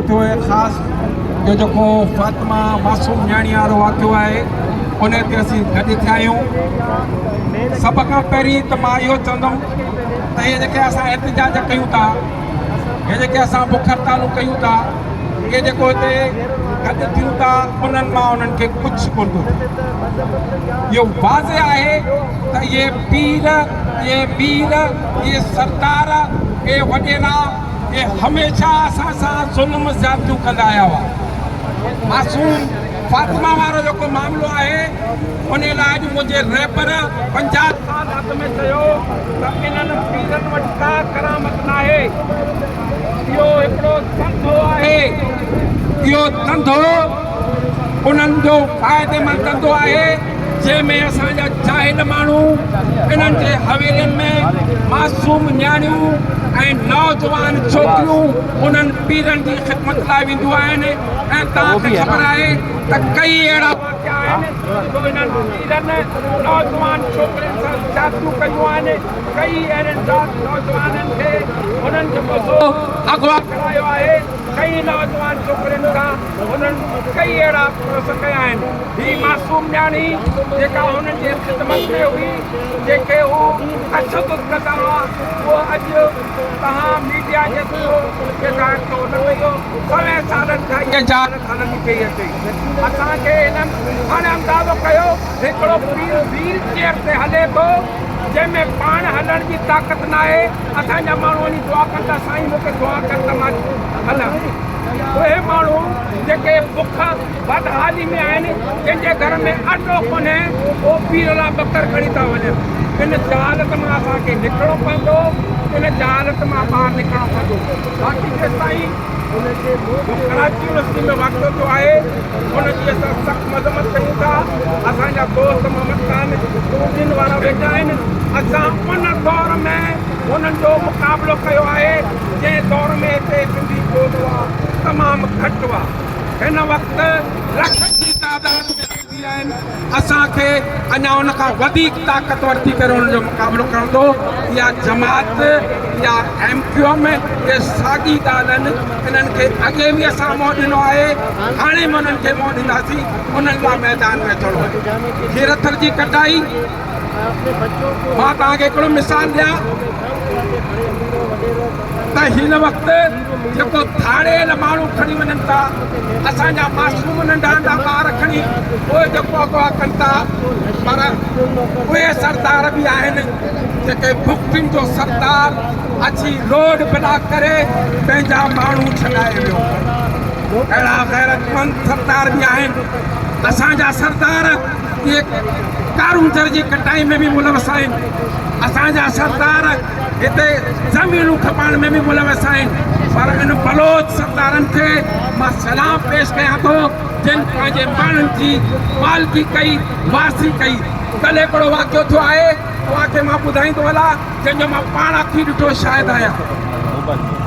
ٿيو آهي خاص جو جيڪو فاطمه معصوم نياڻي وارو واقعو آهي ان تي اسين گڏ ٿيا آهيون. سڀ کان پهرين ته مان اهو چوندم ته اهي جيڪي اسان احتجاج ڪيون ٿا، اهي جيڪي اسان بک هڙتالون ڪيون ٿا، اهي جيڪو هتي گڏ ٿيون ٿا انهن مان انهن کي ڪجهه ڪونه ٿو ٿئي. اهو واضح آهي ته اهي پير، اهي مير، اهي سردار، اهي وڏيرا، اهي هميشه اسان سان ظلم زيادتيون ڪندا آيا هئا. معصوم فاطمه وارو جيڪو معاملو آهي انهي لاء اڄ منهنجي رهبر 50 سال اڳ ۾ چيو ته انهن پيرن وٽ ڪا ڪرامت ناهي، اهو هڪڙو ڌنڌو آهي، اهو ڌنڌو انهن جو فائديمند ڌنڌو آهي. جنهن ۾ اسان جا جاهل ماڻهو انهن جي حويلين ۾ معصوم نياڻيون ۽ نوجوان ڇوڪريون انهن پيرن جي خدمت لاء وينديون آهن ۽ توهان کي خبر آهي ته ڪئي اهڙا واقعا آهن جو انهن پيرن نوجوان ڇوڪرين سان زيادتيون ڪيون آهن، ڪئي اهڙن نوجوانن کي انهن جيڪو سو اغوا ڪرايو آهي، ڪئي نوجوان ڇوڪرين سان هنن ڪئي اهڙا ڪرس ڪيا آهن. هي معصوم نياڻي جيڪا هنن جي خدمت ۾ هئي، جنهن کي هو تشدد ڪندا هئا، اهو اڄ توهان ميڊيا جي ٿرو اظهار ڇو نه ڪيو؟ سوين سالن کان اها جهالت هلندي پئي اچي. اسان کي هنن هاڻي اندازو ڪيو هڪڙو پير ويل چيئر تي هلي ٿو، جنهن ۾ پاڻ هلڻ جي طاقت ناهي. اسان جا ماڻهو وڃي دعا ڪن ٿا، سائين مون کي دعا ڪر ته مان هلان. اهي ماڻهو جيڪي بک بدحالي ۾ آهن، جن جي گهر ۾ اٽو ڪونهي، اهو پير لاء ٻڪر کڻي ٿا وڃن. ان جهالت مان اسان کي نڪرڻو پوندو، ان جهالت مان ٻاهر نڪرڻو پوندو. باقي جيستائين جو ڪراچي يونيورسٽي ۾ واقعو ٿيو آهي، ان جي اسان سخت مذمت ڪيون ٿا. اسان جا دوست محمد خان ٽوٽين وارا ويٺا آهن. اسان ان دور ۾ انهن جو مقابلو ڪيو آهي، جنهن دور ۾ هتي سنڌي ٻول هئا، تمام گهٽ هئا. هن وقت لکن جي تعداد ۾ سنڌي آهن، اسان کي اڃا ان کان وڌيڪ طاقتور ٿي ڪري انهن جو مقابلو ڪرڻو پوندو. اها جماعت يا ايم ڪيو ايم اهي ساڳي ڳالهه آهن، انهن کي اڳي به اسان منهن ڏنو آهي، هاڻي به انهن کي منهن ڏينداسين، انهن لاء ميدان ۾ اچڻو آهي. کيرٿر جي ڪٽائي مان توهان کي هڪڙو مثال ڏيان ته هن وقت جيڪو ڌاڙيل ماڻهو کڻي وڃن ٿا، اسان جا معصوم ننڍا ننڍا ٻار کڻي اهي جيڪو اغوا ڪن ٿا، پر اهي سردار به آهن جيڪي بگٽين جو سردار اچي روڊ بلاڪ ڪري پنهنجا ماڻهو ڇڏائي ويو. اهڙا غيرتمند سردار به آهن. اسان جا سردار اهي ڪارونجهر جي ڪٽائي ۾ به ملوث آهن. اسان جا سردار هتي زمينون کپائڻ ۾ به ملوث آهن. پر ان بلوچ سردارن کي مان سلام پيش ڪيان ٿو جن پنهنجي ماڻهن جي مالڪي ڪئي، وارثي ڪئي. ڪلهه هڪڙو واقعو ٿيو آهي، اوهان کي مان ٻڌائيندو هلان، جنهن جو مان پاڻ اکين ڏٺو شاهد آهيان.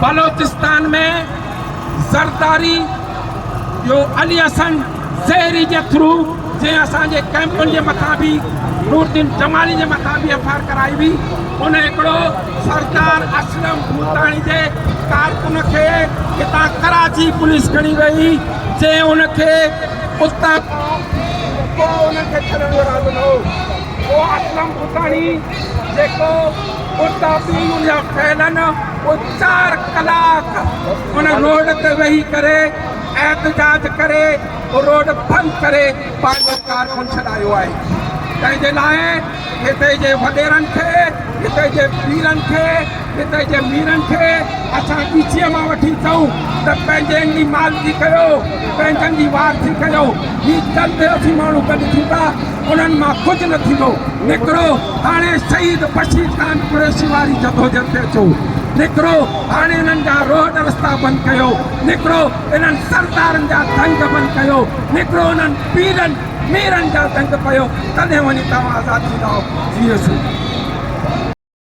بلوچستان ۾ زرداري جو علي حسن زهري جي ٿرو جنهن اسان جي ڪئمپن جي مٿان به نورالدين جمالي جي مٿان به ايف I R ڪرائي هئي، ان هڪڙو سردار اسلم ڀوتاڻي جي ڪارڪن کي هتان ڪراچي پوليس کڻي وئي، جنهن ان کي اتان کان ڪو انهن کي ڇڏڻ جو ارادو نه هو. اهو اسلم ڀوتاڻي جيڪو اتان به ان جا فعلن اهو 4 ڪلاڪ ان روڊ تي ويهي ڪري احتجاج ڪري روڊ بند ڪري پنهنجو ڪارڪن ڇڏايو آهي. تنهن جي لاء هتي جي وڏيرن کي، هتي جي پيرن کي، هتي جي ميرن کي اسان ڳچيء مان وٺي چئون ته پنهنجن جي مالڪي ڪيو، پنهنجن جي وارثي ڪيو. هي چند اسين ماڻهو گڏ ٿيون ٿا، انهن مان ڪجهه نه ٿيندو. نڪرو هاڻي شهيد بشير خان قريشي واري جدوجهد تي اچو. نڪرو هاڻي انهن جا روڊ رستا بند ڪيو. نڪرو انهن سردارن جا دنگ بند ڪيو. نڪرو انهن پيرن ميرن جا دنگ پيو، تڏهن وڃي توهان آزاد ٿيندؤ. جيئي سنڌ.